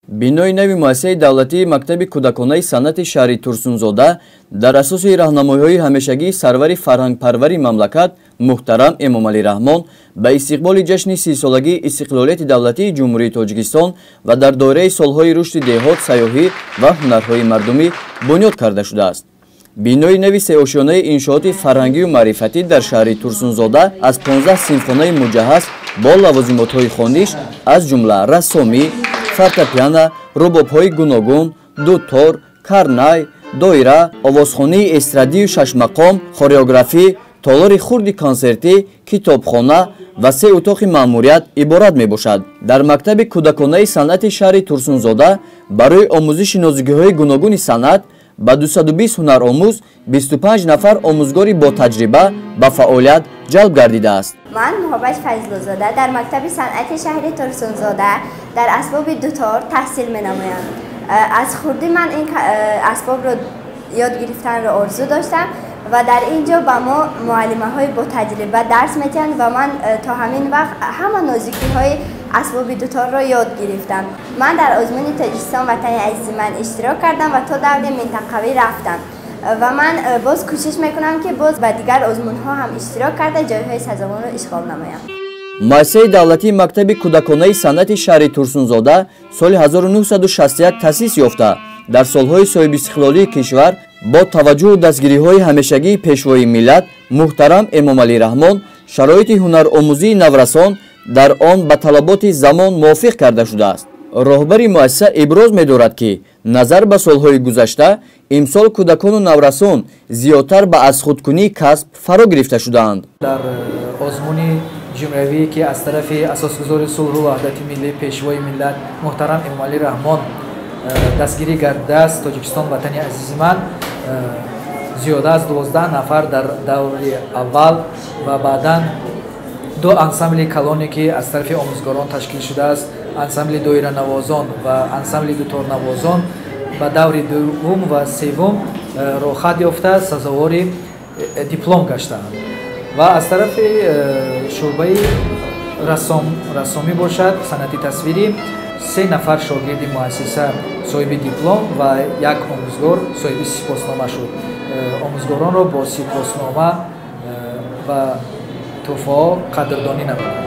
Бинои нави муассисаи давлатии мактаби кӯдаконаи санъати шаҳри Турсунзода дар асоси роҳнамоиҳои ҳамешагии сарвари фарҳангпарвари мамлакат муҳтарам Эмомалӣ Раҳмон ба истиқболи ҷашни 30-солагии истиқлолияти давлатии Ҷумҳурии Тоҷикистон ва дар доираи солҳои рушди деҳот, сайёҳӣ ва ҳунарҳои мардумӣ бунёд карда шудааст. Бинои нави сеошёнаи иншооти фарҳангию маърифатӣ дар шаҳри Турсунзода аз 15 синфхонаи муҷаҳҳаз бо лавозимотҳои хониш, аз ҷумла рассомӣ, фортепиано, рубобҳои гуногун, дутор, карнай, доира, овозхонии эстрадию шашмақом, хореографӣ, толори хурди консертӣ, китобхона ва се утоқи маъмурият иборат мебошад. Дар мактаби кӯдаконаи санъати шаҳри Турсунзода барои омӯзиши нозукиҳои гуногуни санъат ба 220 ҳунаромӯз 25 нафар омӯзгори ботаҷриба ба фаъолият ҷалб гардидааст. Ман Муҳаббат Файзлузода дар мактаби санъати шаҳри Турсунзода дар асбоби дутор таҳсил менамоям. Аз хурдӣ ман ин асбобро ёд гирифтанро орзу доштам ва дар ин ҷо ба мо муаллимаҳои ботаҷриба дарс медиҳанд ва ман то ҳамин вақт ҳама нозукиҳои асбоби дуторро ёд гирифтам. Ман дар озмуни Тоҷикистон ватани азизи ман иштирок кардам ва то даври минтақавӣ рафтам ва ман боз кӯшиш мекунам, ки боз ба дигар озмунҳо ҳам иштирок карда, ҷойҳои сазоворро ишғол намоям. Муассисаи давлатии мактаби кӯдаконаи санъати шаҳри Турсунзода соли 1961 таъсис ёфта, дар солҳои соҳибистиқлолии кишвар бо таваҷҷӯҳу дастгириҳои ҳамешагии пешвои миллат муҳтарам Эмомалӣ Раҳмон шароити ҳунаромӯзии наврасон дар он ба талаботи замон мувофиқ карда шудааст. Роҳбари муассиса иброз медорад, ки назар ба солҳои гузашта имсол кӯдакону наврасон зиёдтар ба азхудкунии касб фаро гирифта шудаанд. Дар озмуни ҷумҳуриявӣ, ки аз тарафи асосгузори сулҳу ваҳдати миллӣ, пешвои миллат муҳтарам Эмомалӣ Раҳмон дастгирӣ гардидааст, Тоҷикистон ватани азизи ман, зиёда аз 12 нафар дар даври аввал ва баъдан ду ансамбли калоне, ки аз тарафи омӯзгорон ташкил шудааст, ансамбли доиранавозон ва ансамбли дуторнавозон, ба даври дуввум ва севум роҳхат ёфта, сазовори диплом гаштаанд. Ва аз тарафи шӯъбаи рассомӣ бошад, санъати тасвирӣ, се нафар шогирди муассиса соҳиби диплом ва як омӯзгор соҳиби сипоснома шуд. Омӯзгоронро бо сипоснома ва тӯҳфаҳо қадрдонӣ намуданд.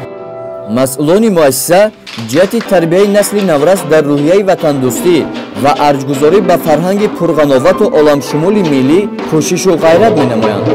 Масъулони муассиса ҷиҳати тарбияи насли наврас дар рӯҳияи ватандӯстӣ ва арҷгузорӣ ба фарҳанги пурғановату оламшумули миллӣ кӯшишу ғайрат менамоянд.